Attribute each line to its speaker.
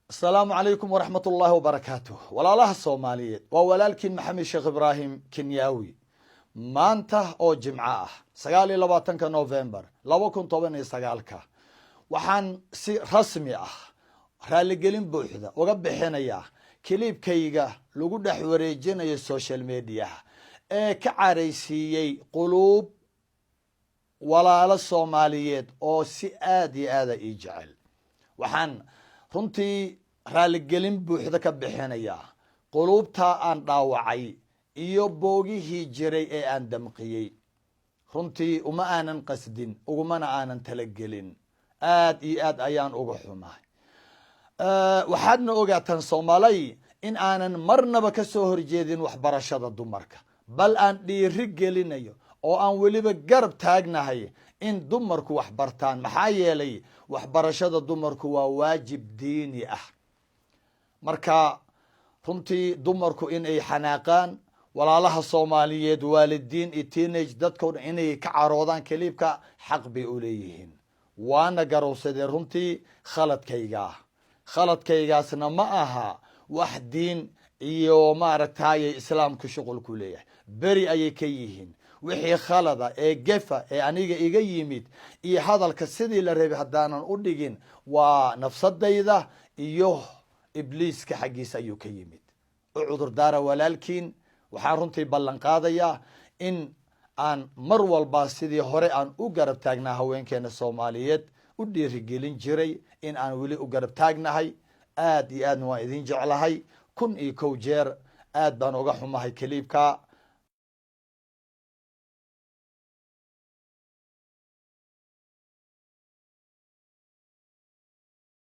Speaker 1: Asalaamu calaykum waraxmat ullaahi wabarakaatuh. Walaalaha Soomaaliyeed, waa walaalkiin Maxamed Sheekh Ibraahim Kenyaawi. Maanta oo Jimco ah, 29-ka November 2019-ka, waxaan si rasmi ah raaligelin buuxda uga bixinayaa clipkayga lagu dhex wareejinayo social mediaha ee ka caraysiiyey quluub walaalo Soomaaliyeed oo si aada iyo aada ii jecel. Waxaan runtii raaligelin buuxda ka bixinayaa quluubtaa aan dhaawacay iyo boogihii jiray ee aan damqiyey. Runtii uma aanan qasdin, ugumana aanan talagelin. Aad iyo aad ayaan uga xumahay. Waxaadna ogaataan, Soomaalay, in aanan marnaba ka soo horjeedin waxbarashada dumarka, bal aan dhiiri gelinayo oo aan weliba garab taagnahay in dumarku wax bartaan, maxaa yeelay waxbarashada dumarku waa waajib diini ah. Marka runtii dumarku inay xanaaqaan, walaalaha Soomaaliyeed, waalidiin iyo teenage, dadkao dhan inay ka caroodaan clipka xaq bay u leeyihiin. Waana garowsadeen runtii khaladkaygaa. Khaladkaygaasna ma aha wax diin iyo maaragtaaye Islaamku shuqul ku leeyahay. Beri ayay ka yihiin wixii khalada ee gefa ee aniga iga yimid iyo hadalka sidii la rabay haddaanan u dhigin, waa nafsadayda iyo Ibliiska xaggiisa ayuu ka yimid. U cudurdaara walaalkiin. Waxaan runtii ballan qaadayaa in aan mar walba sidii hore aan u garab taagnaa haweenkeena Soomaaliyeed, u dhiirigelin jiray, in aan weli u garab taagnahay. Aad iyo aadna waan idin jeclahay. 1001 jeer aad baan uga xumahay clipka.